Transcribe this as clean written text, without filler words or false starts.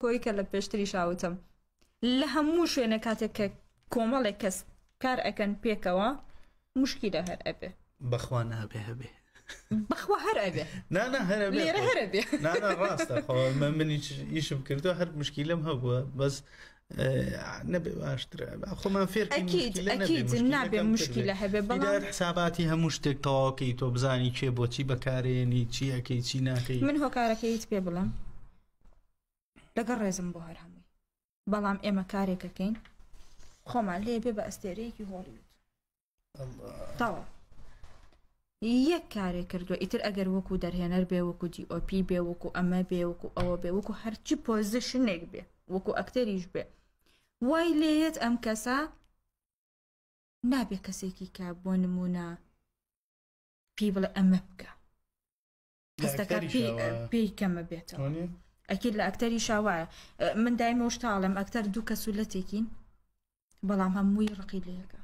کۆی کە لە پێشتری شاوتم لە هەموو شوێنە کاتێک کە کۆمەڵێک کەس کار ئەکەن پێکەوە مشکیلە هەر ئەبێ. بەخوا نابێ هەبێ. بەخوا هەر ئەبێ. نا نا هەر ئەبێ. لێرە هەر ئەبێ. نا نا ڕاستە خۆ منیش ئیشم کردووە هەر مشکیلەم هەبووە بەس نەبێ باشترە خۆمان فێر ئەکید ئەکید نابێ مشکیلە هەبێ بەڵام حساباتی هەموو شتێک تەواوکەی تۆ بزانی کێ بۆچی بەکارێنی چی ئەەکەی چی ناکەی. من هۆکارەکەیت پێ بڵێم لەگەڵ ڕێزم بۆ هەر هەمووی بەڵام ئێمە کارێکەکەین خۆمان لێ بێ بە ئەستێرەیەکی هۆڵیوود تەواو یەک کارێک کردووە ئیتر ئەگەر وەکو دەرهێنەر بێ وەکو دیۆپی بێ وەکو ئەمە بێ وەکو ئەوە بێ وەکو هەرچی پۆزیشنێک بێ وەکو ئەکتەریش بێ وای لێیەت ئەم کەسە نابێ کەسێکی کە بۆ نمونە پێی بڵێ ئەمە بکە هەستەکە پێی کەمە بێتەوە ئەکید لە ئەکتەری شاوایە من دایمە شتاڵم ئەکتەر دوو کەس و لەتێکین بەڵام هەمووی ڕقی لەکە.